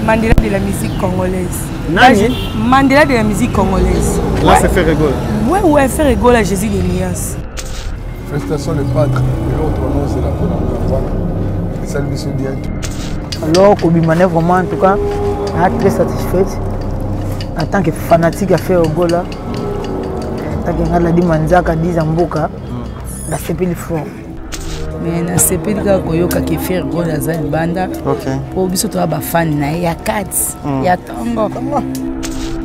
Mandela de la musique congolaise. Nani Mandela de la musique congolaise. Là, c'est Ferre Gola. Ouais, ouais, Ferre Gola, Jésus de Nias. Félicitations le padre. Et l'autre nom, c'est la bonne Voilà. Salut, monsieur bien. Alors, Kobimane, vraiment, en tout cas, très satisfaite. En tant que fanatique à Ferre Gola, en tant que Ngaladi Manzaka, Dizamboka, la sepeli fort. Mais nasepeli kaka koyoka ke Ferre Gola aza libanda mpo biso toya bafani na ye ya kati hmm. ya ntongo.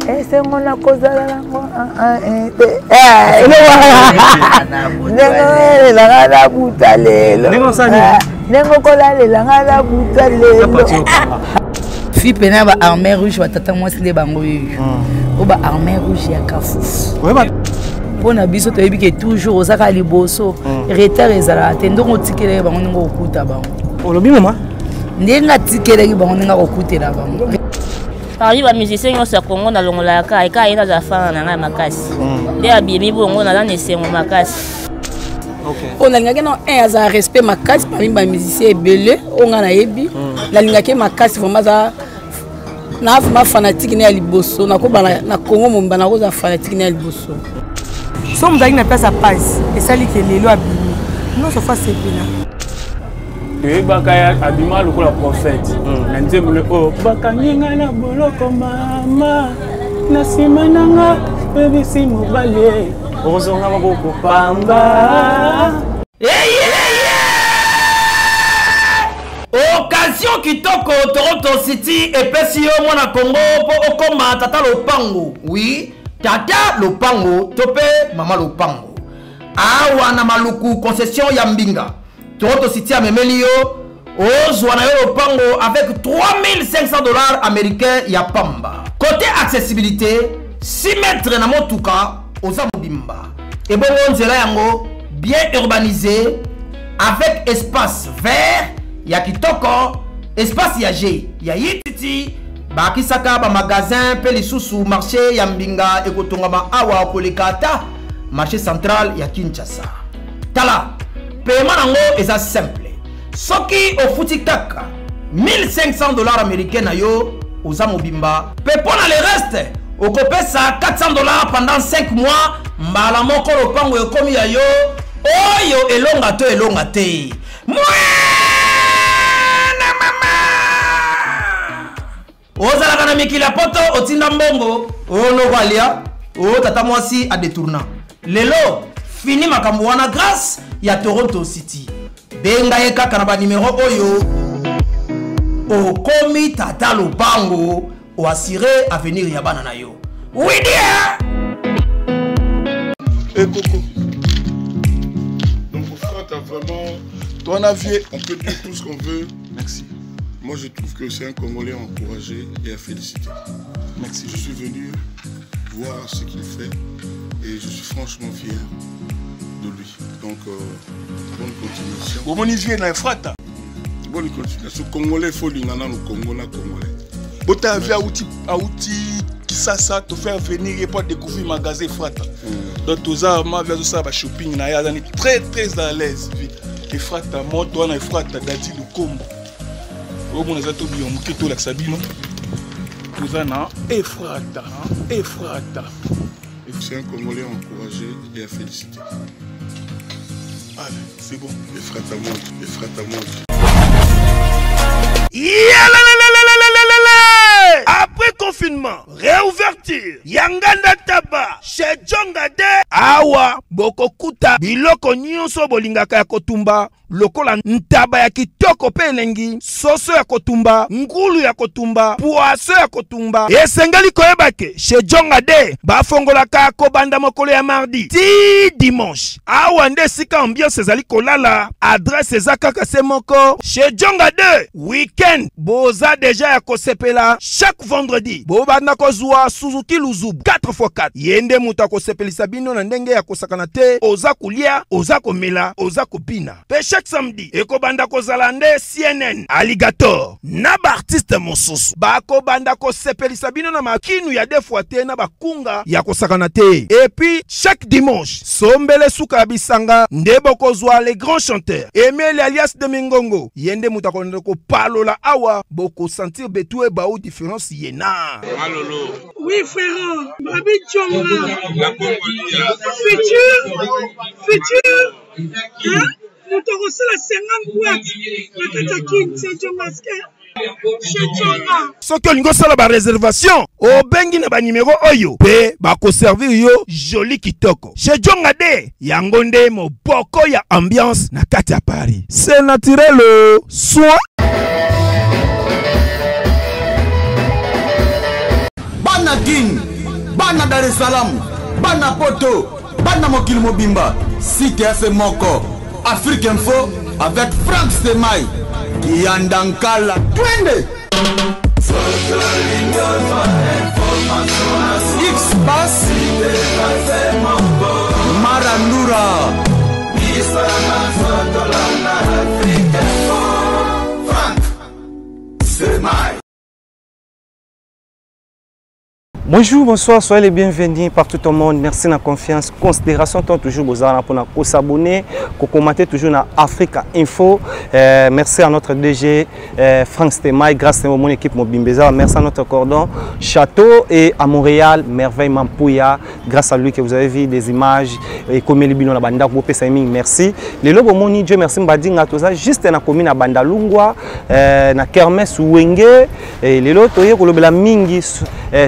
Esengo na kozala nango ah, ah, eh, eh, ndenge oyelelanga na buta lelo, ndenge okolalelanga na buta lelo. Fi pena ba armée rouge, batata mwasi nde bango yoyo hmm. oyo ba armée rouge ya kafufu mpo na biso toyebi ke toujours oza kaka liboso hmm. Retard ezalaka te. Ndenge otikelaki bango, ndenge okokuta bango. Olobi mama. Ndenge atikelaki bango, ndenge akokutela bango. Parmi bamusicien nyonso ya Congo, nalongolaka eka ye, nazala fana na ngai makasi hmm. Nde abimi bongo, naza na esengo makasi. Oyo nalingaki na un azala respect makasi parmi bamusicien ebele oyo ngai nayebi. Nalingaki makasi vraiment, aza na vraiment fanatique na ya liboso. Nakobana na Congo momba, nakozala fanatique na ya liboso. So mozalaki na place ya pasi, esali ke lelo abimi nyonso, fa sepela. Toyebaka ye abima lokola prophète hmm. na nzembo oyo bakangi ngai na boloko mama, na nsima na nga oyebisi mobali okozonga maboko pamba. Occasion kitoko Toronto City epesi yo, mwana Congo, mpo okoma tata lopango. Oui, tata lopango to mpe mama lopango. Awa na Maluku, concession ya Mbinga, Toronto City amemeli yo ozwa na yo lopango avec 3500 $ américain ya pamba. Côté accessibilité, 6 mètres na motuka oza mobimba. Ebongo nzela yango bien urbanisé avec espace vert ya kitoko, espace ya g ya yititi, bakisaka bamagasin mpe lisusu marché ya Mbinga ekotongama awa koleka ata marché central ya Kinshasa. Tala, paiement nango eza simple. Soki ofuti kaka 1500 $ américain na yo, oza mobimba. Mpe mpo na le reste, okopesa 400 $ pendant 5 mois. Mbala moko lopango ekomi ya yo. Oyo elonga to elonga te, mwana mama, ozalaka na mikili ya Poto, otinda mbongo oyo noko alia, oyo tata mwasi adetourna. Lelo fini makambo wana grâce ya Toronto City. Benga ye kaka na banimero oyo, okomi tata lopango, oassure avenir ya bana na yo. Widia. Et Coco. Donc, frère, t'as vraiment. Toi, Navier, on peut dire tout ce qu'on veut. Merci. Moi, je trouve que c'est un Congolais à encourager et à féliciter. Merci. Je suis venu voir ce qu'il fait et je suis franchement fier de lui. Donc, bonne continuation. Bomoni vie na Efrata. Bonne continuation. Congolais, faut lingana no Congo na Congolais. Bota vie auti auti Kisasa, to faire venir ye po découvrir magasin Efrata. Donc toza ma vie azosala ba shopping na ye, azali très très à l'aise. Efrata moto wana, Efrata Dadi Lukombo. Omona eza tobima moke, tolakisa bino toza na Efrata, Efrata. C'est un Congolais à encourager et à féliciter. Allez, c'est bon. Efrata monte, Efrata monte. Après confinement, réouverture ya Nganda Taba chez Jonga de awa, bokokuta biloko nyonso bolingaka ya kotumba, lokola ntaba ya kitoko mpe elengi, soso ya kotumba, ngulu ya kotumba, poisson ya kotumba. Esengeli koyeba ke chez Jonga de bafongolaka kobanda mokolo ya mardi ti dimanche. Awa nde esika ambiance ezali kolala. Adresse eza kaka se moko, chez Jonga 2. Weekend boza deja ya kosepela chaque vendredi. Bobanda kozwa Suzuki Luzubu 4x4. Ye nde moto akosepelisa bino na ndenge ya kosakana te. Oza kolia, oza komela, oza kobina. Pe chaque samedi ekobanda kozala nde CNN, Alligator na ba artistes mosusu bakobanda kosepelisa bino na makinu ya deux fois te na bakunga ya kosakana te. Et puis chaque dimanche sombele suka ya bisanga nde bokozwa les grands chanteurs Emile alias de Mingongo, ye nde moto akolanda kopalola awa, bokosentir betu ebau différence ye na Malolo. Oui frère, Babi Djonga. Futur, futur. Hein? Moto akosala 50 boîte na kati ya kin, c'est Djongaske. Soki olingi osala ba reservation, obengi na ba numero oyo mpe bakoservir yo joli kitoko. Chez Djonga de, yango nde moboko ya ambiance na kati ya Paris. C'est naturel soin. Bana Kin, bana Dar es Salaam, bana Poto, bana mokili mobimba, site ya se moko, Afrique Info avec Franck Stemay, Kiyanda Nkala, twende! X-Bass, Marandura. Bonjour, bonsoir, soyez les bienvenus partout au monde. Merci de la confiance, considération, tant toujours besoin pour s'abonner, pour commenter toujours dans Africa Info. Merci à notre DG Franck Stemay, grâce à mon équipe Mobimbeza. Merci à notre cordon Château et à Montréal, Merveille Mampouya, grâce à lui que vous avez vu des images et comme les bino la banda, vous pouvez merci. Les lobos moni, Dieu merci Mbadinga, tout ça, juste dans la commune à Bandalungwa, na Kermesse Wenge, et les lots, toye kolobela mingi,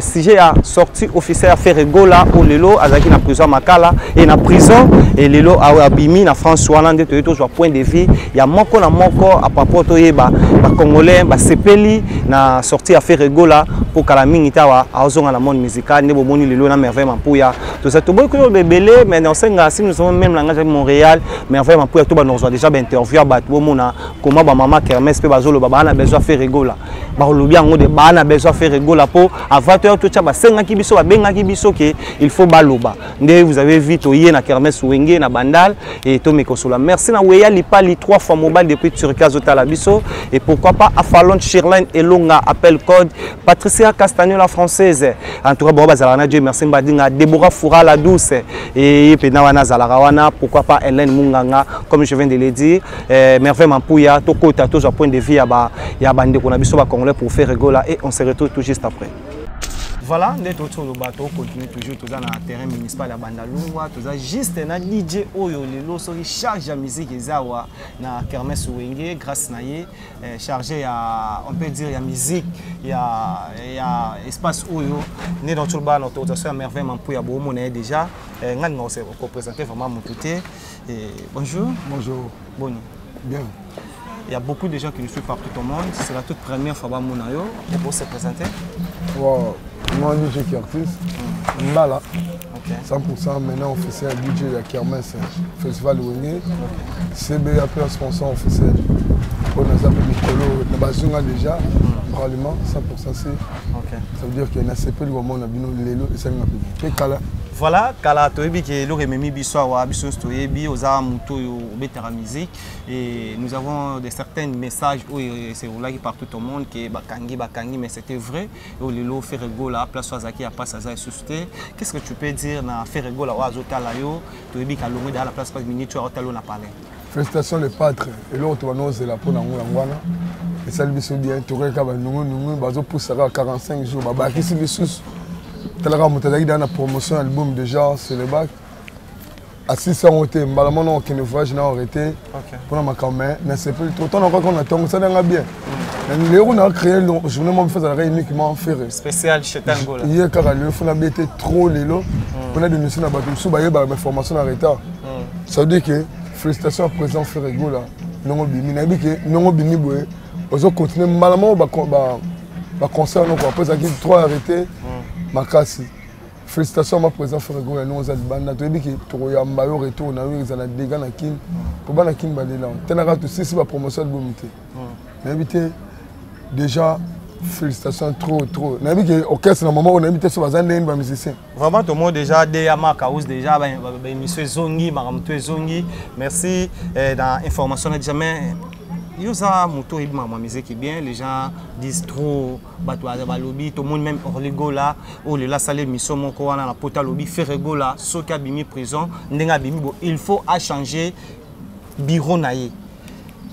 sujet ya sortie officielle ya Ferre Gola oyo lelo azalaki na prison ya Makala et na prison et lelo abimi na France wana nde toye tozwa point de vue ya moko na moko à propos toyeba ba Congolais basepeli na sortie ya Ferre Gola po kala mingi te awa azonga na monde musical nde bomoni lelo na Merveille Mampuya toza toboyi koyoba ebele mais na osenga si nous avons même langage avec Montréal Merveille Mampuya to ba nozwa déjà ba interview ya bato bomona comment ba mama Kermesse pe bazoloba ba na besoin Ferre Gola balobi yango de ba na besoin Ferre Gola po avant to totia basengaki biso babengaki biso ke il faut baloba nde vous avez vu toye na Kermesse Wenge na Bandal et to mekosola merci na Weya Lipali 3 fois mobile depuis Turquie azotala biso et pourquoi pas Afalon Shirlene Elonga appel code Patricia Castagno la française en tout cas bon bazala na Dieu merci Mbadinga Deborah Foura la douce et pe na wana zalaka wana pourquoi pas Hélène Munganga comme je viens de le dire Merveille Mampuya tokota tozwa point de vue ya ba ya bandeko na biso ba congolais pour Ferre Gola et on se retrouve tout juste après. Voilà, nde toti oloba to continue toujours toza na terrain municipal ya Bandalungwa toza juste na DJ oyo lelo soki charge ya musique eza awa na Kermesse Wenge grâce na ye chargé ya on peut dire ya musique ya ya espace oyo nde toti oloba na autorisation ya Merveille Mampuya bomona ye déjà ngani nga ko présenter vraiment motu te. Et bonjour. Bonjour. Boni. Bien. Il y a beaucoup de gens qui nous suivent partout au monde. C'est la toute première fois que Monayo. On peut se présenter. Wow. Moi, DJ qui artiste. Mbala. 100% maintenant officiel DJ ya Kermesse, Festival Wenge. CBA pe sponsor officiel. On a zappé Mikolo, na bazunga déjà, probablement 100% c'est. Ça veut dire que na CP le moment na bino lelo et ça m'a pris. Kala. Voilà, kala toyebi ke eloko ememi biso awa, biso nyonso toyebi, oza moto oyo obetaka musique et nous avons de certains messages oyo eseroulaki partout au monde ke bakangi, bakangi, mais c'était vrai. Oyo lelo Ferre Gola, place oyo azalaki ya place aza lisusu te. Qu'est-ce que tu peux dire na Ferre Gola oyo azotala yo, toyebi ke alongwe dans la place parce que minute oyo aotala yo na palais. Félicitations le pâtre, eloko tobanda kozela mpo na yango yango wana esali biso bien, tokaki kaka banungunungu bazopusa kaka 45 jours babakisi lisusu. Talaka moto azalaki deja na promotion ya album déjà c'est le bac asisi yango te mbala mona okende voyage na arrêté mpona makambo mais nasepeli trop ntango nakoki na ntongo esali yanga bien lelo kuna créé journée moko biso azalaka uniquement Ferre spécial chez Angola ye kaka lelo fona bete trop lelo mpona démission na bato mosusu bayebaka ba formation na retard. Ça veut dire que félicitations à président Ferre Gola ndongo bimi nayebi ke ndongo bimi boye ozo continuer mbala moko ba concert noko après ezalaki trop arrêté makasi. Félicitations ma président Ferre Gola ndongo oza libanda toyebi ke tokoyamba yo retour na yo ezala dégâts na Kin po bana Kin balela te naka tosisi ba promotion album te nayebi te déjà. Félicitations trop trop. Nayebi ke orchestre na moment oyo nayebi te so baza ndenge bamusicien. Vraiment tomoni déjà de ya Mark House déjà baémission ezongi, makambo to ezongi. Merci eh, na information na déjà, mais yo oza moto oyebi makambo ya musique bien. Les gens disent trop, bato balobi, tomoni même Orly Gola oyo lelo asali émission moko wana na poto, alobi Ferre Gola soki abimi prison ndenge abimi bo, il faut achanger bureau na ye.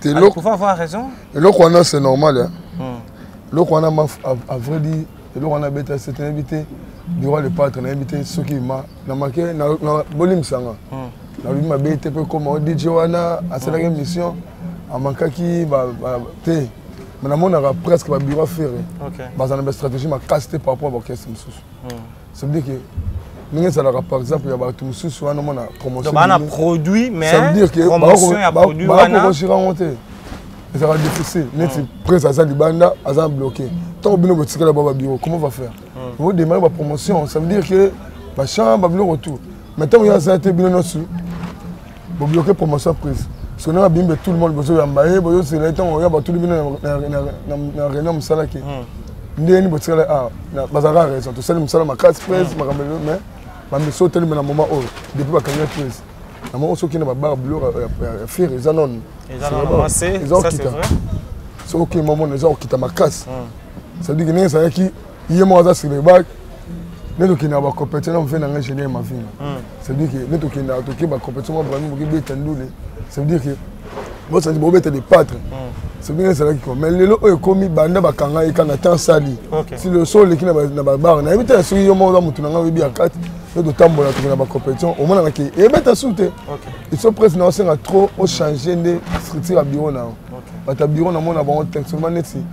Pouvait avoir raison. Eloko wana c'est normal, hein. Eloko wana, à vrai dire, eloko wana abeta se te, nayebi te bureau le patre, nayebi te soki ma na make bolimbisanga, nalobi mabe te mpo ekoma o DJ wana asalaki émission amankaki te, mais namonaka presque babureau affaire bazala na bastratégie makasi te par rapport à baorchestre mosusu. Ça veut dire que ndenge ezalaka par exemple ya bato mosusu wana omona promotion bana produit, mais ça veut dire que promotion ya produit wana bakokogira yango te, ezalaka difficile. Neti prince aza libanda, aza bloqué, ntango bino botikala ba babureau, comment va faire odémarre bapromotion? Ça veut dire que bachamp babiloko tout, mais ntango ye aza te, bino nyonso bobloqué promotion prise, parce que ndenge abimbe, tout le monde bozoyamba ye, bozosela ye. Ntango oya batuli bino na réunion mosalaki ndenge botikala, bazalaka raison, tosali mosala makasi, prise makambo, mais bamiso otelemi na moment oyo depuis bakangi prise na moment, soki na babar biloko ya Ferre eza nano eza okita, soki okima omona eza kokita makasi. Ça veut dire que ndenge ezalaki, ye moko aza sur le bac nde tokendaka bacompétition na mve nanga ingénieur Mavinga. Ça veut dire que nde tokendaka toke bacompétition mwa brami bokebeta ndule, ça veut dire que bosandi bobeta de patre, ça veut dire ezalaki ko. Mais lelo oyo ekomi banda bakanga ye kaka na temps sali si le so oleki na babar, nayebi te soki yo moko oza motu na ngai oyebi ya kati nde totambola tokenda bacompétition, omonaka ke ebeta su te. Iso presse na osenga trop ochange nde structure ya bureau na yo. Bato ya bureau namona bango textement neti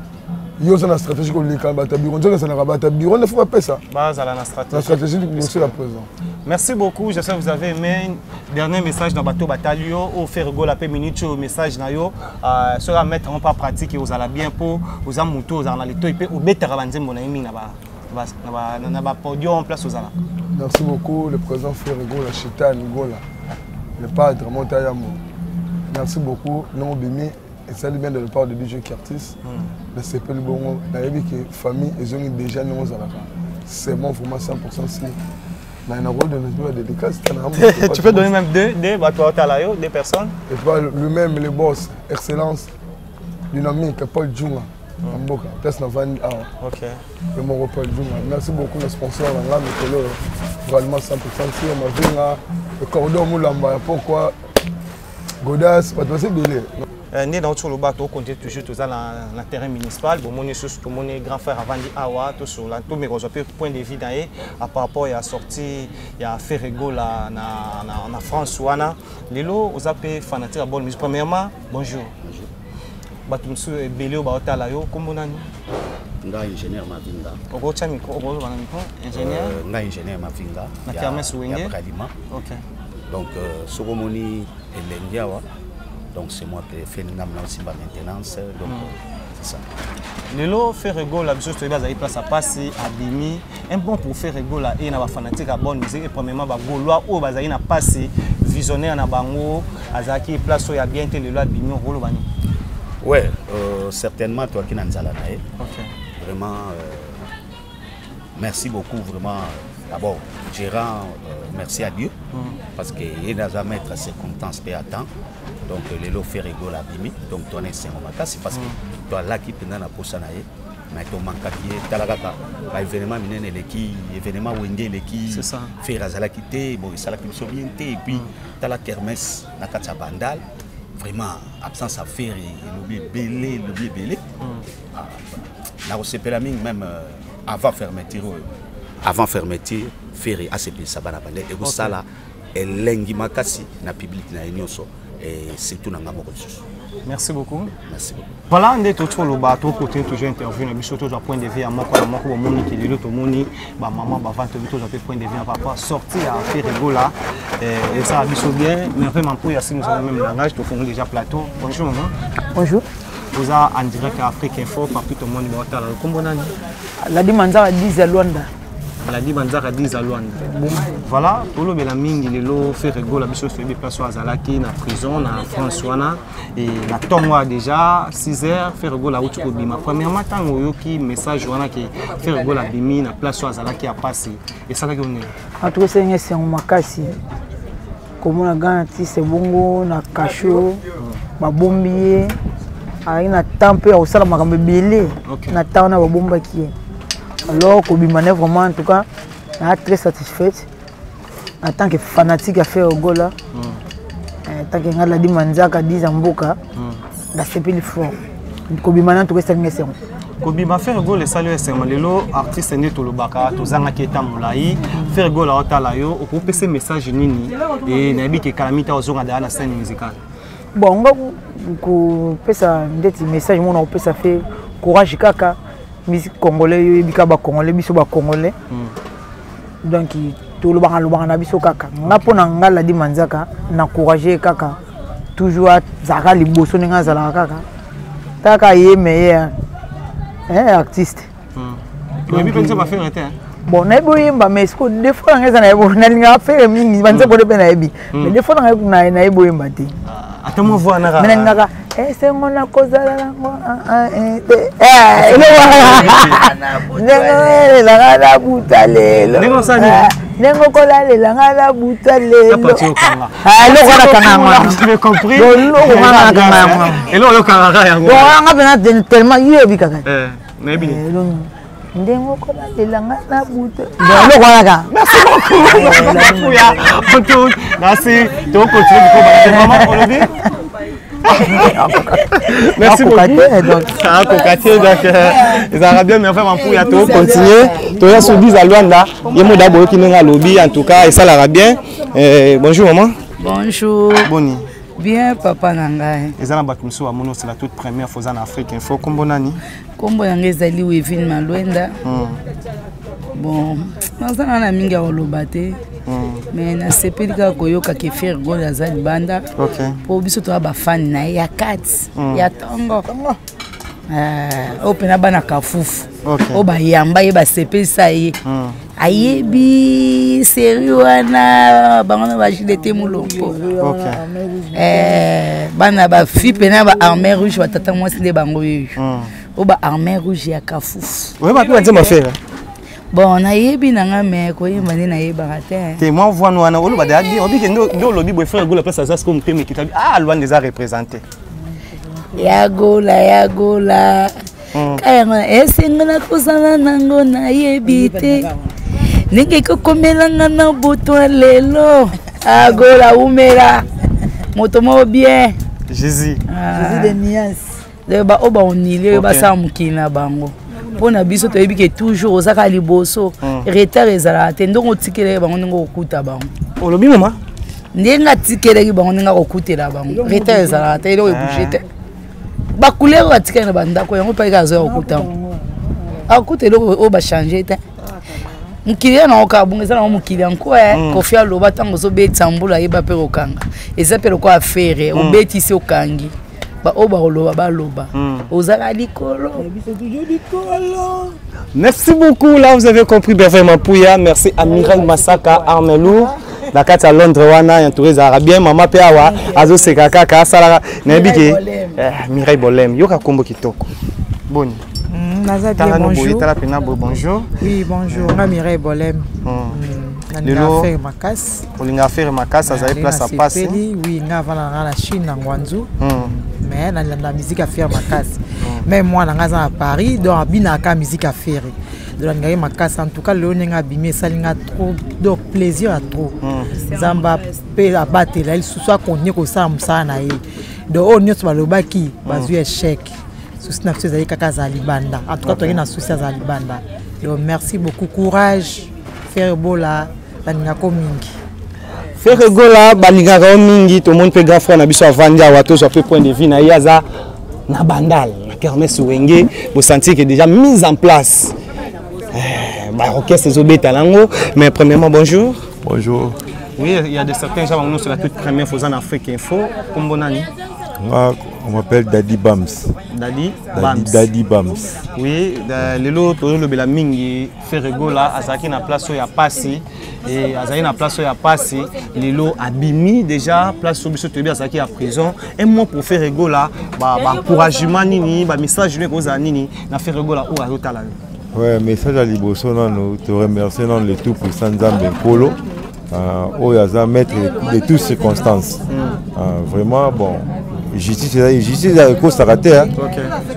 yo oza na stratégie koleka bato ya bureau, nzoka ezalaka bato ya bureau nde fo bapesa bazala na stratégie liboso ya présent. Merci beaucoup, j'espère que vous avez aimé. Dernier message dans bateau batalio au Ferre Gola pe minute au message na yo sera mettre en pas pratique et ozala bien po oza mutu ozala na litoyi pe obetaka ba nzembo na ye mingi na ba podium place ozala. Merci beaucoup le président Ferre Gola, Chitan Gola, le padre Montayamo. Merci beaucoup. Nous bimi esali bien de la part de DJ Curtis. Nasepeli bongo, nayebi ke famille ezongi déjà ndenge ozalaka. C'est bon vraiment 100% si. Mais nakodonne mpe badédicace. Tu peux donner même deux bato baotala yo, deux personnes. Et pas lui-même le boss, excellence dynamique Paul Djunga na mboka place navandi awa, ye moko Paul Djunga. Merci beaucoup na sponsor na nga mikolo oyo, vraiment 100% sur Mavinga, le cordon Mulamba ya pokwa Godas, bato basi ebele. Nde nauti koloba, tokonte toujours, toza na terrain municipal. Bomoni lisusu, tomoni grand frère avandi awa, tosola, tomeka kozwa mpe point de vue na ye par rapport ya sortie ya Ferre Gola na France wana. Lelo oza mpe fanatique ya bonne musique. Premièrement, bonjour. Bato mosusu ebele oyo baotala yo, kombo nani? Nga ingénieur Mavinga. Okotya micro, okoloba na micro, ingénieur. Nga ingénieur Mavinga. Na kermesse Wenge. Ya Bralima. Donc soki omoni elengi awa, donc c'est moi qui fait ngam na osimba maintenance, donc c'est ça. Lelo Ferre Gola, biso toyebi azali place ya pasi, abimi. Un bon pour Ferre Gola e na bafanatique ya bonne musique et premièrement bagaulois oyo bazali na pasi, visionnaire na bango azalaki place oyo ya bien te, lelo abimi, okoloba nini? Ouais, certainement toaki na nzala na ye. Vraiment merci beaucoup, vraiment. D'abord gérant, merci à Dieu parce que ye naza maître circonstance mpe à temps. Donc lelo Ferre Gola abimi, donc twana esengo makasi parce que toalaki mpenza na posa na ye, mais tomankaki ye. Tala kaka baévénement minene eleki, événement Wenge eleki, Ferre azalaki te. Bon, esalaki biso bien te. Et puis tala kermesse na kati ya Bandal, vraiment absence ya Ferre elobi ebele, elobi ebele. Nakosepela mingi même avant fermeture oyo, avant fermeture, Ferre asepelisa bana Bandal, ekosala elengi makasi na public na ye nyonso et surtout na nga moko lisusu. Merci beaucoup. Merci beaucoup. Voilà nde toti koloba, tokocontinue toujours interview na biso, tozwa point de vue ya moko na moko. Bomoni ke lelo tomoni bamama bavandi, tobi tozwa mpe point de vue ya papa. Sortie ya Ferre Gola esala biso bien. Merveille Mampuya, si nous avons même langage, tofongoli déjà plateau. Bonjour maman. Bonjour. Oza en direct à Afrique Info, partout au monde baotala. Kombo nani? Ladi Manzara 10 ya Luanda. Ladi Banzaka Diza Luanda. Voilà, tolobela mingi lelo Ferre Gola biso toyebi place oyo azalaki na prison na France wana et na ntongo ya déjà 6 heures Ferre Gola auti kobima. Premièrement ntango oyoki message wana ke Ferre Gola abimi na place oyo azalaki ya pasi esalaki yo nini? En tout cas esalinga esengo makasi komona grand artiste bongo na cachot babombi ye azalaki na temps mpe ya kosala makambo ebele na temps wana babombaki ye alors kobima ne vraiment en tout cas naa très satisfaite en tant que fanatique ya Ferre Gola en tant que ngai Ladi Manzaka diza mboka nasepeli fort kobima na en tout cas esalinga esengo. Kobima Ferre Gola esali yo esengo. Lelo artiste nde tolobaka tozangaki eta molai. Ferre Gola otala yo, okopesa message nini? E nayebi ke kala mingi ta ozonga daya na scène musicale. Bon, nga kopesa ndeti message mona kopesa fe courage kaka musique congolais yo yebi kaka bacongolais biso bacongolais donc tolobaka lobaka na biso kaka. Nga mpo na nga Ladi Manzaka na courage kaka toujours azalaka liboso ndenge azalaka kaka taka ye meilleur artiste. Oyebi mpe nzembo Ferre te? Bon, nayebi oyemba mais siko défaut nanga eza nayebi nalingaka Ferre mingi, banzembo nde mpe nayebi mais défaut nanga nayebi oyemba te. Ata mwa voix naka? Mais nalingaka esengo na kozala nango ndenge olelanga na buta lelo, ndenge okolalelanga na buta lelo, eloko wana kanga yango, eloko wana kanga yango. Eloko oyokangaka yango. Anga mpena tellement yo yebi kaka. Nayebi nini ndenge okolalelanga na buta, eloko wana kaka. Merci beaucoup ya moto. Merci, tokocontinue bikoba mama olobi. Merci beaucoup. Akoka te, donc ezalaka bien. Mais vraiment mpuya tokocontinue, toya so 10 à Luanda ye mo da boyoki ndenge alobi. En tout cas esalaka bien. Bonjour maman. Bonjour. Boni? Bien papa na ngai. Eza na bato mosusu bamoni osala toute première fois oza na Afrique Info. Kombo nani? Nkombo yango ezali Wevine Malwenda. Bon, naza na na mingi ya koloba te mais nasepeli kaka koyoka ke Ferre Gola aza libanda mpo biso toya bafani na ye ya kati ya ntongo oyo mpena bana kafufu oyo bayamba ye, basepelisa ye, ayebi seri wana bango na bajdt molompo, bana bafi mpena ba armée rouge, batata mwasi nde bango oyo oyo ba armée rouge ya kafufu. Oyeba mpe banzembo Ferre? Bon, nayebi na nga me koyemba nde nayebaka te. Te, mwa voix wana oloba deya bien. Obike nde olobi boye Ferre Gola place aza sikoyo motema ekita. Ah, Lwanda eza représente. Ya Gola, ya Gola ka yango esengo na kozala nango nayebi te ndenge ekokomelanga na butu ya lelo. Agola umela moto moko bien. Jésus. Jésus de nuance. Baoyo baonile oyo basala mokili na bango mpo na biso toyebi ke toujours oza kaka liboso, retard ezalaka te. Ndenge otikelaki bango ndenge okokuta bango. Olobi mama? Ndenge atikelaki bango ndenge akokutela bango, retard ezalaka te, eloko ebouge te. Bacouleur oyo atikali na bandako yango mpe azoya kokuta yango, akuta eloko oyo bachange te. Mokili ya nango kaka bongo, eza nango mokili ya nko. Kofi aloba ntango ozobetisa mbula ayeba mpe kokanga, eza mpe lokola Ferre obetisi okangi baoyo bakoloba baloba ozala likolo. Merci beaucoup. Là, vous avez compris, Berveille Mampouya. Merci Amiral Masaka, Armelou. Na kati ya Londres wana, entouré ezalaka bien. Mama mpe awa azoseka kaka asalaka. Nayebi ke Mireille Bolem, yoka kombo kitoko. Boni? Naza bien, bonjour. Tala pena boye, bonjour. Oui, bonjour. Nga Mireille Bolem. Lelo Ferre makasi. Olinga Ferre makasi, azali place ya pasi. Oui, nga avanda nga na Chine na Guangzhou. Mais nalanda musique ya Ferre makasi. Même mwana nga aza na Paris, donc abinaka musique ya Ferre. Donc nalingaki makasi. En tout cas lelo ndenge abimi esali nga trop donc plaisir ya trop. Nzambe mpe abatela ye lisusu, akontinue kosala mosala na ye. Donc oyo nyonso balobaki bazwi échec. Souci na biso ezali kaka azala libanda. En tout cas toyaki na souci azala libanda. Donc merci beaucoup, courage Ferre Gola, balingako mingi. Ferre Gola balingaka yo mingi. Tomoni mpe grand frère na biso avandi awa, tozwa mpe point de vue na ye. Aza na Bandal na kermesse Wenge. Bosentir que déjà mise en place baorchestre ezobeta nango. Mais premièrement, bonjour. Bonjour. Oui, il y a de certains gens, c'est la toute première fois en Afrique Info. Kombo nani? Nga, on m'appelle Daddy Bams. Daddy Bams. Daddy Bams. Oui, lelo tozolobela mingi Ferre Gola azalaki na place oyo ya pasi et azalaki na place oyo ya pasi lelo abimi déjà place oyo biso toyebi azalaki ya prison. Un mot pour Ferre Gola, ba, ba encouragement nini, ba message nini ekozala nini na Ferre Gola oyo azotala yo. Ouais, message ya liboso nano to remercier nano le tout puissant Nzambe Nkolo oyo aza maître de toutes circonstances. Vraiment bon justice ezali justice ekosaka te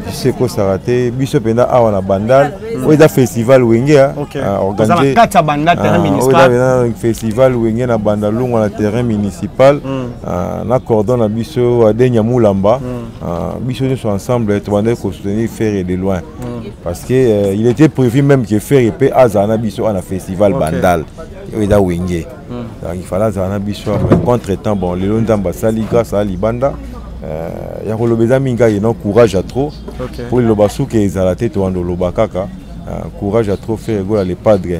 justice ekosaka te biso mpenza awa na Bandal oyo eza festival Wenge organisé kati ya Bandal terrain municipal oyo eza festival Wenge na Bandal longwa na terrain municipal na cordon na biso Adenya Mulamba biso nyonso ensemble tobandaki kosoutenir Ferre de loin parce que il était prévu même que Ferre mpe azala na biso na festival Bandal oyo eza Wenge. Donc il fallait azala na biso mais contre temps bon lelo Nzambe asali grâce a libanda ya koloba eza mingi kaka non courage à trop po liloba suki ezala te towanda oloba kaka courage à trop Ferre Gola le padre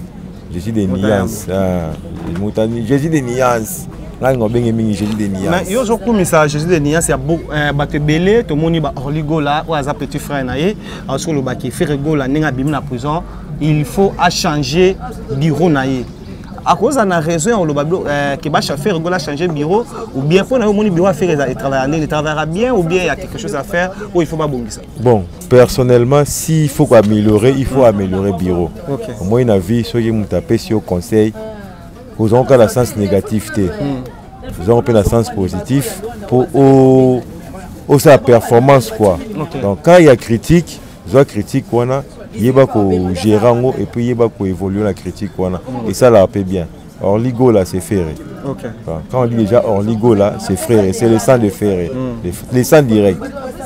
Jésus de nuance Jésus de nuance ngai ngobenge mingi Jésus de nuance. Yo ozokumisa Jésus de nuance ya bato ebele tomoni ba Orly Gola oyo aza petit frère na ye azoki olobaki Ferre Gola ndenge abimi na prison il faut achanger bureau na ye akozala na raison ya koloba ke Ferre Gola changer bureau ou bien mpona yo omoni bureau ya Ferre etravailla ndenge etravaillera bien ou bien il y a quelque chose à faire oyo il faut babongisa? Bon, personnellement, s'il faut améliorer, il faut améliorer bureau. Omoi na vie soki moto apesi yo conseil ozwango na sens négatif te, ozwango mpe na sens positif mpo osala performance quoi. Donc quand il y a critique, zwa critique wana, yeba kogérer yango et puis yeba koévoluer na critique wana, esalaka mpe bien. Orly Gola, c'est Ferré. Quand on dit déjà Orly Gola, c'est Ferré, c'est le sang de Ferré, le sang direct.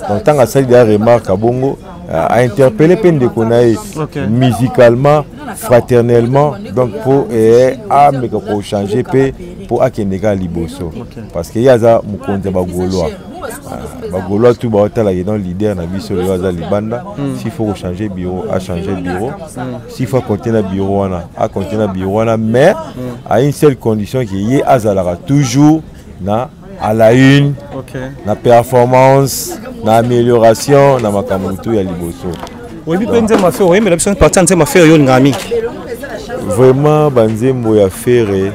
Donc tant que ça il remarque à bongo a interpellé mpe ndeko na ye musicalement, fraternellement, donc po ameka kochanger mpe mpo akende kaka liboso parce que ye aza mokonzi ya bagaulois, bagaulois tout baotalaki donc leader na biso lelo aza libanda. S'il faut kochanger bureau, achanger bureau. S'il faut acontinue na bureau wana, acontinue na bureau wana, mais à une seule condition, ke ye azalaka toujours na à la une na performance, na amélioration, na makambo tu ya liboso. Oyebi mpe nzembo ya Ferre? Oyembela biso partie ya nzembo ya Ferre yo olingaka mingi. Vraiment, banzembo ya Ferre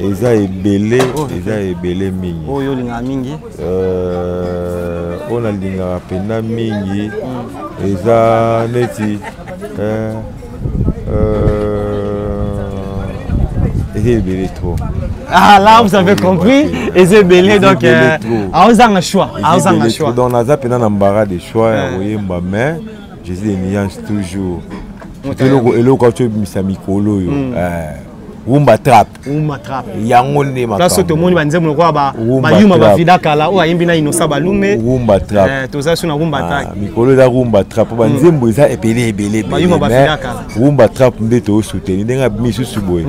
eza ebele, eza ebele mingi. Oyo olingaka mingi? Oyo nalingaka mpenza mingi eza neti eza ebele trop. Ah là, vous avez compris, eza ebele donc aozanga choix, aozanga choix. Donc naza mpenza na embarras de choix ya koyemba, mais Jésus de nuance toujours, eloko auti obimisa mikolo oyo, Rumba Trap. Rumba Trap. Yango nde. Place oyo tomoni banzembo lokola Bayuma Bavida Kala oyo ayembi na Inosa Balume. Rumba Trap. Toza so na Rumba Trap. Mikolo eza Rumba Trap, banzembo eza ebele ebele. Bayuma Bavida Kala. Rumba Trap nde tozosoutenir ndenge abimi lisusu boye,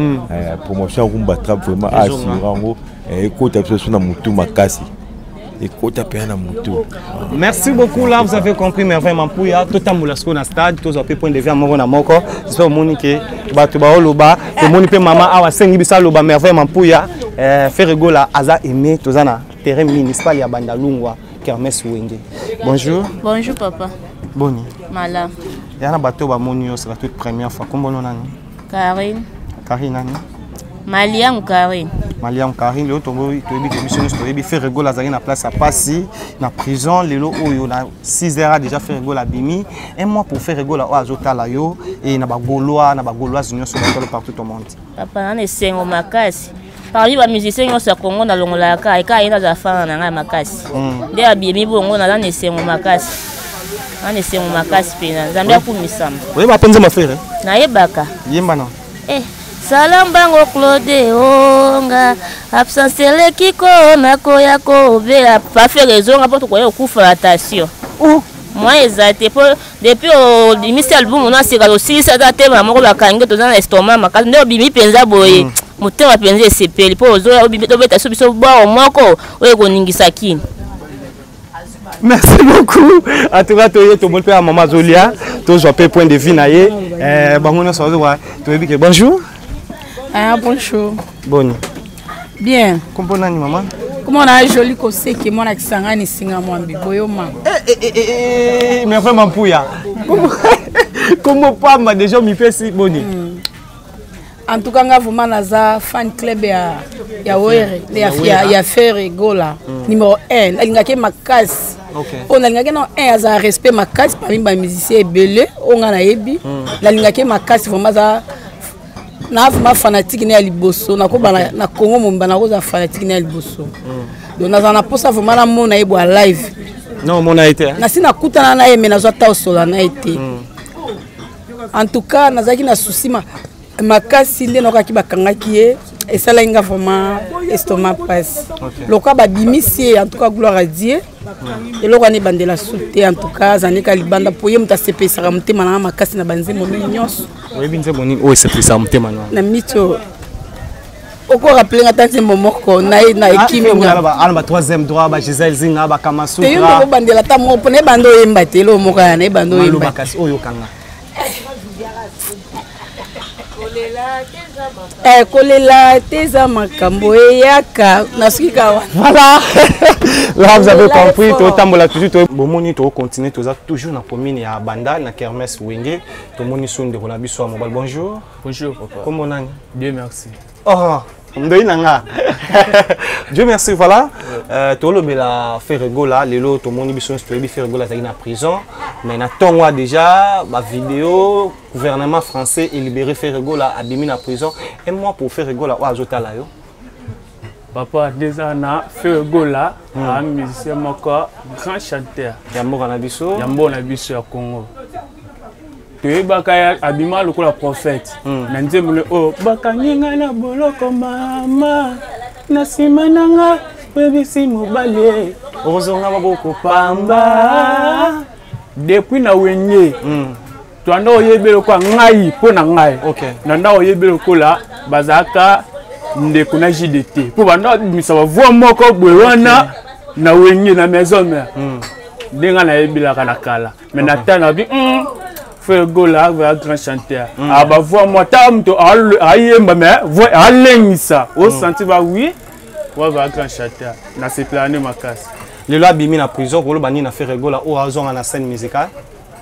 promotion ya Rumba Trap vraiment asure yango ekota biso so na motu makasi, ekota mpenza na motu. Merci beaucoup. Là, vous avez compris, Merveille Mampouya. Totambola sikoyo na stade, tozwa mpe point de vue ya moko na moko. J'espère omoni ke bato baoloba, tomoni mpe mama awa asengi biso aloba. Merveille Mampuya, Ferre Gola aza aimé. Toza na terrain municipal ya Bandalungwa, kermesse Wenge. Bonjour. Bonjour papa. Boni? Malamu. Ya na bato bamoni yo, c'est la toute première fois. Kombono nani? Karine. Karine nani? Maliangu Karine. Maliangu Karine, lelo toyebi ke biso nyonso toyebi Ferre Gola azalaki na place ya pasi na prison. Lelo oyo na 6 heures déjà Ferre Gola abimi. Un mot pour Ferre Gola oyo azotala yo e na bagaulois na bagauloise nyonso batalo partout au monde. Papa, nana esengo makasi. Parmi bamusicien nyonso ya Congo nalongolaka eka ye nazala fana na ngai makasi nde abimi bongo naza na esengo makasi, na esengo makasi mpena Nzambe akumisama. Oyeba mpe nzembo Ferre? Nayebaka. Yemba na. Sala mbango Claude onga absence eleki ko nakoya kobela pafere ezonga mpo tokoya kokufa na tension mwa eza te mpo depuis obimisi album no aseka osilisi ata tema moko bakangi toza na estomac makasi nde obimi mpenza boye motema mpenza esepeli mpo ozoya obeta so biso bwao moko oyo ekoningisa kini. Merci beaucoup. En tout cas, toye tomoni mpe ya mama azolia, tozwa mpe point de vue na ye. Bango nyonso bazoka toyebi ke bonjour. Ah, bonjour. Boni? Bien. Kombo nani mama? Komona joli koseke mwana kisangani singa mwambi boyoma. Eh, eh, eh, eh, mais vraiment mpuya. Kombo pamba déjà mipesi boni. En tout cas nga vraiment naza fan club ya ya Were ya ya, ya Ferre Gola numéro 1 alingaki makasi. Oyo nalingaki na 1 aza respect makasi parmi ba musiciens ebele oyo nga nayebi. Nalingaki makasi vraiment aza na vraiment fanatique ne ya liboso nakoba na, na Congo momba nakozala fanatique ne ya liboso. Donc nazala na posa vraiment namona ye bwa live. Non, omona ye te. Hein? Nasi nakutana na ye mais nazwa ta osola na ye te. En tout cas nazalaki na souci ma makasi nde nakokaki bakangaki ye esalaki nga vraiment estomac pasi okay. Lokola babimisi ye en tout cas gloire à Dieu. Eloko wana ebandela su te en tout cas azali ka libanda mpo ye moto asepelisaka motema na nga makasi na banzembo mingi nyonso. Oyebi nzembo nini oyo esepelisaka motema na na mito okorappele nga ata nzembo moko na ye na ekimi nga. Ana ba troisième droit ba Gisèle Zinga ba Kamasutra te yo nde okobandela ata moko mpo na ebanda oyemba te eloko moko ya na ebanda oyemba maloba kasi oyo okanga. Eh, kolela te eza makambo eyaka nasuki kaka wana. Voilà, là vous avez compris, totambola toujours to bomoni to continuer toza toujours na commune ya Bandal na Kermesse Wenge tomoni so ndeko na biso ya mobali. Bonjour. Bonjour papa. Comment nani? Dieu merci. Oh, ndoi na nga. Dieu merci, voilà. Tolobela Ferre Gola lelo tomoni biso nyonso toyebi Ferre Gola azalaki na prison mais na ntongo déjà ba vidéo gouvernement français est libéré Ferre Gola abimi na prison. Et moi pour Ferre Gola oyo azotala yo. Papa déjà na Ferre Gola un musicien moko grand chanteur ya mboka na biso, ya mboka na biso ya Congo. Toyebaka ye abima lokola prophète na nzembo ne oyo bakangi ngai na boloko mama na nsima na nga oyebisi mobali okozonga maboko pamba. Depuis na wenge toanda oyebi lokola ngai mpo na ngai nanda oyebi lokola bazalaka ndeko na JDT mpo banda babimisa bavoi moko boye wana na wenge na maison mère ndenge nayebelaka na kala mais na tala bi Ferre Gola aza grand chanteur. Ah ba voix moi ta moto ayemba mais voix alengisa o sentir ba oui wa ba grand chanteur na sepelani makasi. Lelo abimi na prison koloba nini na Ferre Gola oyo azonga na scène musicale?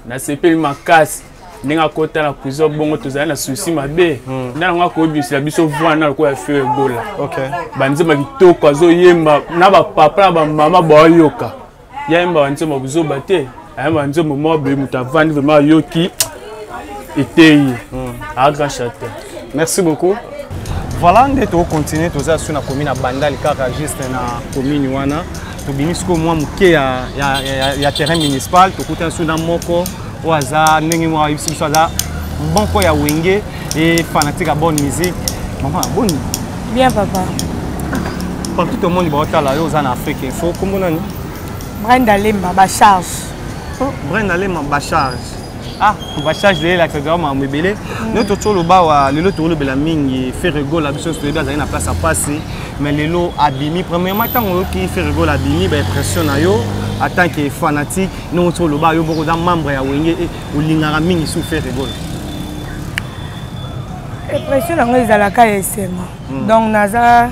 Na sepeli makasi ndenge akota na prison bongo tozali na souci mabe nde yango akoyebisela biso voix na lokola Ferre Gola. Banzemba kitoko azoyemba na bapapa na bamama baoyoka. Yayemba banzemba buzoba te, ayemba banzembo moko boye moto avandi vraiment ayoki eteyi. A grand chanteur. Merci beaucoup. Voilà nde tokocontinue toza su na commune ya Bandal kaka juste na commune wana tobimi sikoyo mwa moke ya terrain municipal tokutani su na moko oyo aza ndenge moko ayebisi biso aza moko ya wenge et fanatique ya bonne musique. Mama boni? Bien papa. Partout tout le monde baotala yo oza na Afrique Info. Kombo nani? Brenda Lemba ba charge. Oh, Brenda Lemba ba charge. Ah, ba charge de la saison ma mebele. Nous to tolo ba lelo to lobela mingi Ferre Gola biso to yebi azali na place à passer mais lelo abimi premièrement tango ki Ferre Gola abimi ba impression na yo en tant que fanatique nous to loba yo boko za membre ya Wenge et olingaka mingi sous Ferre Gola. Impression nango ezalaka ya esengo. Donc naza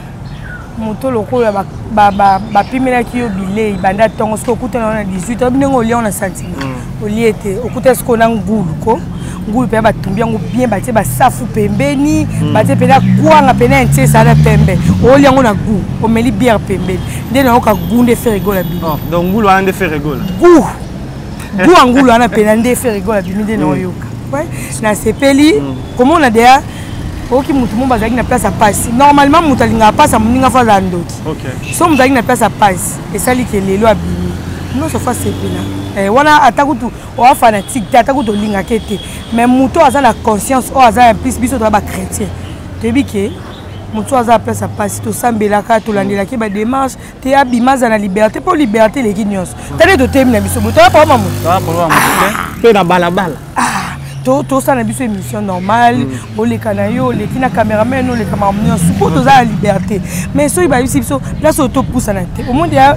moto lokola bapimelaki yo bilei banda ntongo soki okutana na 18 oyebi ndenge olia na sentiment olie te okuta sikoyo na ngulu ko ngulu mpenza batumbi yango bien batie basafu pembeni batie mpenza kwanga mpenza ya ntie esala pembe olia yango na goût omeli bière pembeni nde nayoka goût nde Ferre Gola bimi. Oh, donc ngulu wana nde Ferre Gola. Goût goût ya ngulu wana mpenza nde Ferre Gola bimi nde naoyoka. Ouais, nasepeli komona deya oyoki motu moko bazalaki na place ya pasi. Normalement moto alingaka pasi ya moninga fo azala ndoki. So moto azalaki na place ya pasi esali ke lelo abimi nyonso fo asepela. Wana ata kutu oa fanatique te, ata kutu olingaka te, mais moto oyo aza na conscience oyo aza ya plus biso toza bachrétien toyebi ke moto oyo aza na place ya pasi tosambelaka tolandelaki badémarche te abima aza na liberté mpo liberté eleki nyonso. Tande totemi na biso boye toya problème ya moto mpe na balabala. Tosala na biso émission normale, oleka na yo oleki na cameraman oleka makambo nyonso mpo toza na liberté. Mais soki bayebisi biso place oyo topusana te au moins deya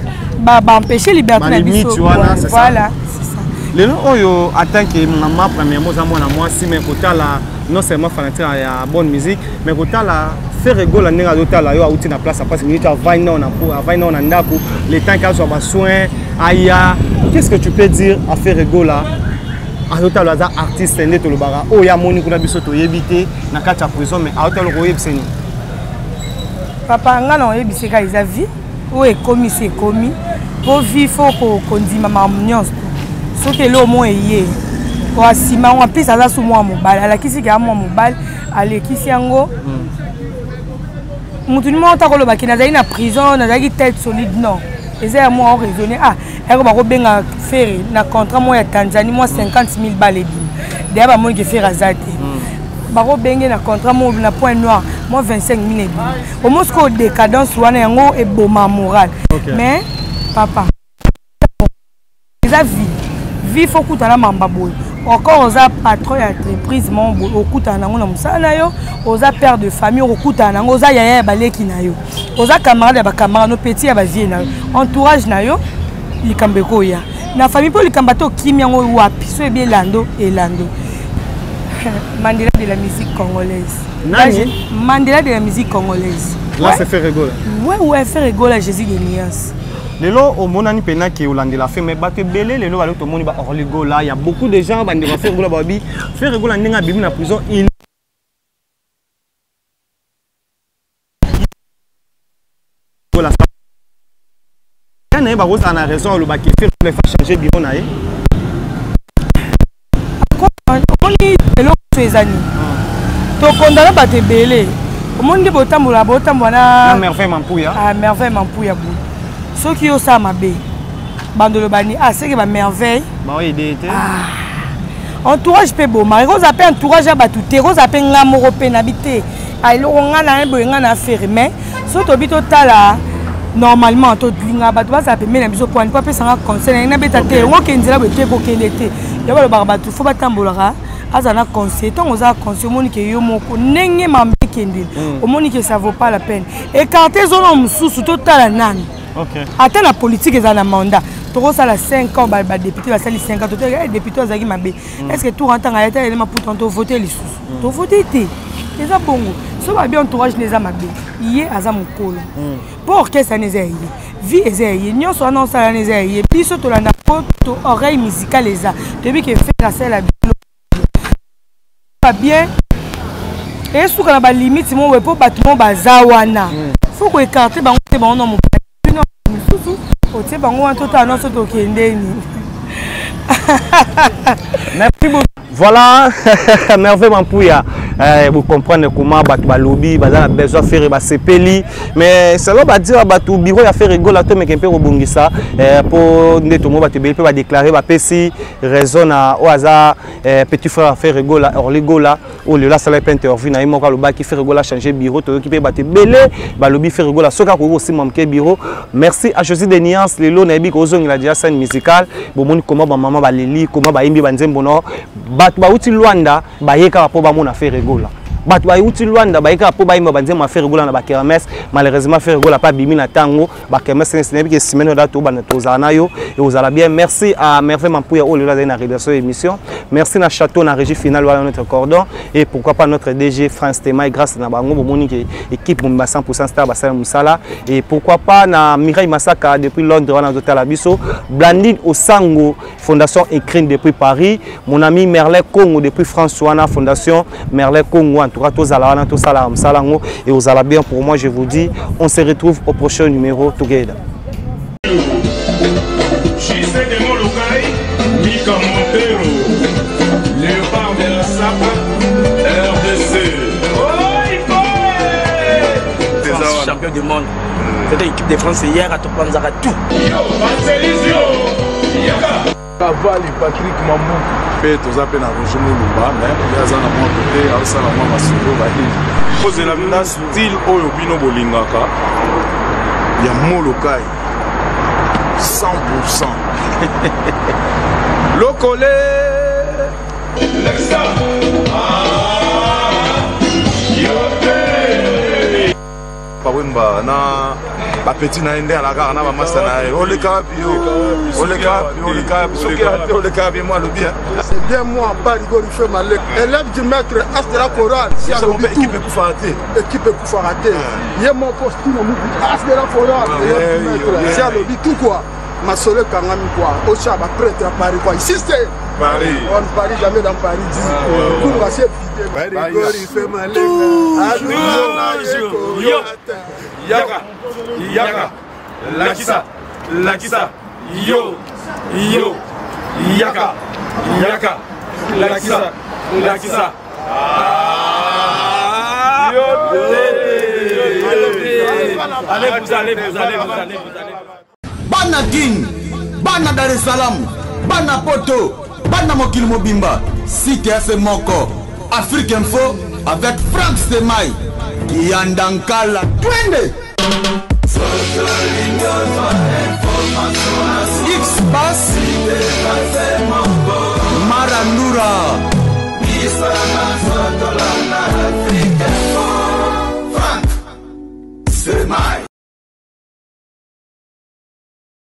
baempêche liberté na biso. Voilà. Lelo oyo en tant que mama premièrement oza mwana mwasi mais kotala non seulement fanatique ya bonne musique mais kotala Ferre Gola ndenge azotala yo auti na place ya pasi minute avandi nao na avandi nao na ndako le temps qu'azwa ba soins aya qu'est-ce que tu peux dire à Ferre Gola azotala aza artiste nde tolobaka oyo amoni kuna biso toyebi te na kati ya prison mais aotala koyebisa nini papa nga na oyebisi ka eza vie oyo ekomi se ekomi mpo vie fo kondima makambo nyonso soki eloko moko eye oasima yango en plus aza su mwa mobali alakisi ke mwa mobali alekisi yango motu ni moko takolobaki nazali na prison nazalaki tête solide non eza ya mwa oraisonne ah yako bakobenga fere na contrat moko ya tanzanie mwa 50 000 bale ebima deya bamoni ke fere aza te bakobenge na contrat moko na point noir mwa 25 000 ebima omo sikoyo décadence wana yango eboma moral mais papa eza vie vie fo okutana mamba boye encore oza patron ya entreprise moko boye okutana nango na mosala na yo oza père de famille okokutana nango oza yaya ya baleki na yo oza camarade ya bacamarade no petit ya bavie na yo entourage na yo likambo ekoya na famille mpo likambo ata okimi yango wapi so ebi elando elando Mandela de la musique congolaise. Nani? Mandela de la musique congolaise. Là, ouais. c'est Ferre Gola. Ouais, ouais, Ferre Gola, Jésus de Nias. lelo omonani mpena ke olandela fe mais bato ebele lelo baloki tomoni ba orly gola ya beaucoup de gens bandeko ferre gola babi ferre gola ndenge abimi na prison il gola na ye bakozala na raison alobaki ferre gola efa changer bureau na ye omoni eloko so eza nini tokondana bato ebele omoni nde botambola botambola na merveille mampuya ah, merveille mampuya boye soki yo osala mabe bandolo bani ah seke bamerveille baoyede te ah. entourage mpe boma ekozala mpe entourage ya bato te ekozala mpe nga moko mpe nabi te ah, eloko nga na boye nga na fere mais soki tobi totala normalement tolingaka bato bazala pembeni na biso poani mpo apesanga conseil naye nabeta te yango okende nzela boye te kokende te ya balobaka bato fo batambolaka azala na conseil ntango oza conseil omoni ke yo moko ndenge mambe ekendeli hmm. omoni ke ça vaut pas la peine écarte zona mosusu totala nani ata na politique ezala na mandat tokosala 5 ans badepute basali 5 ans totala eh, député azalaki mabe hmm. est ce que tour antanga ya tala elema putan tovote lisusu hmm. tovote te eza bongo so babi entourage ne eza mabe ye aza mokolo mpo orchestre wana eza ya ye vie eza ya ye nyonso wana osala wana eza ya ye biso tolanda po to oreille musicale eza toyebi ke fere asala bilo bien esuka na balimite moko boye mpo bato moko baza wana hmm. fo koekarte bango te bango na mobino mosusu otie bango wana totala nyonso tokende nini merci beaucoup Voilà, Merveille Mampuya, eh, vous comprenez comment bato balobi, baza na besoin faire basepeli, mais selon ba dire bato bureau ya faire gola to meke mpe kobongisa eh, po nde tomo bato ebele mpe ba déclarer ba pesi raison na oyo aza eh, petit frère ya Ferre Gola, Orly Gola, oyo lelo asalaki mpe interview na ye moko alobaki Ferre Gola changer bureau, toyoki mpe bato ebele balobi Ferre Gola soki akoki kosimba moke bureau. Merci à Josie de Niance lelo nayebi kozongela déjà scène musicale, bomoni comment ba mama baleli, comment bayimbi ba nzembo no bato bauti Luanda baye kaka mpo bamona Ferre Gola bato bauti Luanda baye kaka mpo bayimba banzembo ya Ferre Gola na bakermesse malheureusement Ferre Gola mpe abimi na ntango bakermesse nesi nayebi ke semaine oyo tobanda tozala na yo ekozala bien merci à Merveille Mampuya oyo lelo azali na rédaction ya émission merci na château na régie finale wana notre cordon et pourquoi pas notre DG France Temay grâce na bango bomoni ke équipe mobimba 100% star basala mosala et pourquoi pas na Mireille Masaka depuis Londres wana azotala biso Blandine Osango Fondation Ecrine depuis Paris mon ami Merlin Congo depuis France wana Fondation Merlin Congo en tout cas tozala wana tosala mosala yango et ozala bien pour moi je vous dis on se retrouve au prochain numéro together Gisèle de Molokai, Mika Montero, Léopard de la Sape, RDC. France, champion du monde. C'était l'équipe de France hier à Topanzara tout. Cavali Patrick Mambuku mpe toza mpe na Roger Mulumba mais ye aza na mwa kote aosala mwa masolo banini kozela na style oyo bino bolingaka ya Molokai 100% lokole Wemba na bapeti na ye nde alaka kaka na bamasta na ye. Oleka wapi yo? Oleka wapi? Oleka wapi? Soki te oleka wapi mo alobi. C'est bien moi, Barigori Feu Malek, élève du maître As de la chorale. Si alobi tout. Équipe ekufaka te. Équipe ekufaka te. Ye moko stino muku As de la chorale, élève du maître. Si alobi tout quoi. Masolo ekangami quoi. Ocha ba prêtre à Paris quoi. Ici c'est Paris. On ne parie jamais dans Paris dit. Kunga c'est vide. Barigori Feu Malek. Toujours. Yo. Yaka. Yaka. Lakisa. Lakisa. Yo. Yo. Yaka. Yaka. Lakisa. Lakisa. Ah. Yo. Allez, vous allez, vous allez, vous allez, vous allez. Bana Kin, bana Dar es Salaam, bana Poto, bana mokili mobimba, site ya se moko, Afrique Info avec Frank Stemay, Kiyanda Nkala, twende! X-Bass, Marandura.